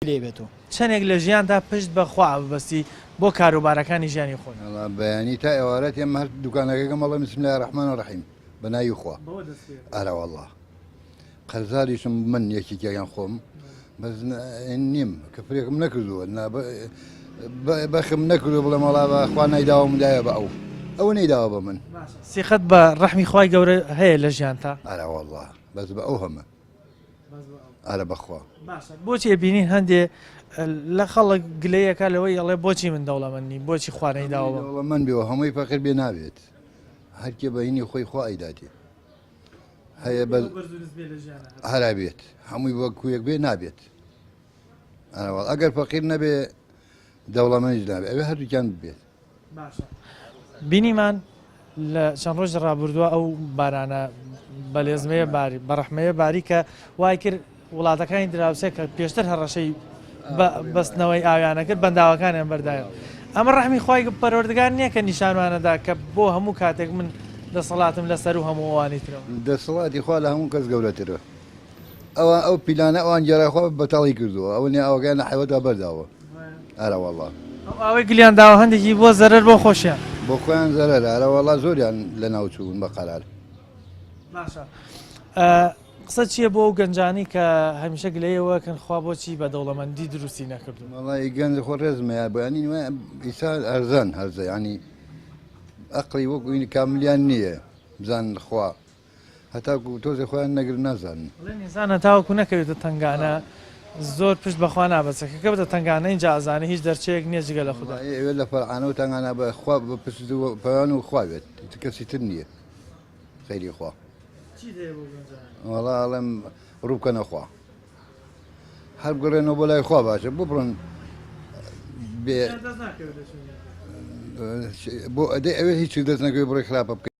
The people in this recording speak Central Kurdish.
لێ بێتەوە. چەنێک لە ژیاندا پشت بە خوا ئەبەستی بۆ کاروبارەکانی ژیانی خۆت؟ وەڵا بەیانی تا ئێوارە تێم هەر دوکانەکەکەم ئەڵێم بسم اللە الرحمن الرحیم بە ناوی خوا ئەرەوەڵا قەرزاریشم من یەکێکیان خۆم بەس نیم کفرێکم نەکردووە بەخم نەکردو بڵێم وەڵا بە خوا نایداوە من دایە بە ئەو ئەوە نەیداوە بە من. سیقەت بە ڕەحمی خوای گەورە هەیە لە ژیانتا؟ ئەرەوەڵا بەس بە ئەو هەمە. ئەرە بەخوا. باشە بۆچی ئەبینین هەندێ لە خەڵک گلەیەکە لەوەی ئەڵێ بۆچی من دەوڵەمەند نیم بۆچی خوا نەیداوە بەم. دەوڵەمەند بێ و هەمووی فەقیر بێ نابێت هەرکێ بە هینی خۆی خوا ئەیداتێ هەیە بە هەرا بێت هەمووی وەک کویەک بێ نابێت ئەگەر فەقیر نەبێ دەوڵەمەنیش نابێ ئەوێ هەردووکیان ببێت. باشە بینیمان لە چەند ڕۆژی ڕابردووە ئەو بارانە بەلێزمەیە باری بەڕەحمەیە باری کە وای کرد وڵاتەکانی دراوسێ کە پێشتر هەڕەشەی بەستنەوەی ئاویانە کرد بەنداوەکانیان بەردایە ئەمە ڕەحمی خوای پەروەردگار نییە کە نیشانمانەدا کە بۆ هەموو کاتێک من دەسەڵاتم لەسەر و هەموو ئەوانی ترەوە. دەسەڵاتی خوا لە هەموو کەس گەورەترە. ئەوان ئەو پیلانە ئەوان گێڕای خوا بەتاڵی کردووە ئەوە نیە ئاوەکەیان لە حەیوەتا بەرداوە ئەرەوەڵا. ئەو ئاوەی گلیان داوە هەندێکی بۆ زەرەر بۆ خۆشیان. بۆ خۆیان زەرەرە ئەرەوەڵا زۆریان لەناو چوون بە قەرار. باشە قسە چییە بۆ ئەو گەنجانی کە هەمیشە گلەیەوە کەن خوا بۆچی بە دەوڵەمەندی دروستی نەکردوون؟ وەڵی گەنج خۆ ڕێزمەیە بۆیانی ئیسا ئەرزان هەرزە ینی ئەقڵی وەکو کاملیان نییە بزان خوا هەتاکو تۆزێ خۆیان نەگرن نازانن. ئەڵێن ئینسان هەتاوەکو نەکەوێتە تەنگانە زۆر پشت بەخوا نابەستێ کە کەوتە تەنگانە ئینجا ئەزانێ هیچ دەرچەیەک نیە جگە لە خودا. وەڵایی ئەوێ لە فەرعانە و تەنگانە بە خوا بە پشت و پەیان و خوا بێت ئیتر کەسی تر نییە خەیری خوا. چیت هەیە بۆ گەنجان؟ وەڵا ئەڵێم ڕوو بکەنە خوا هەر بگەڕێنەوە بۆ لای خوا باشە بۆ بڕۆن بێ دەست ناکەوێت لە شوێنێک. بۆ ئەدەی ئەوێ هیچ دەست نەکەوێت بڕۆی خراپە بکەی.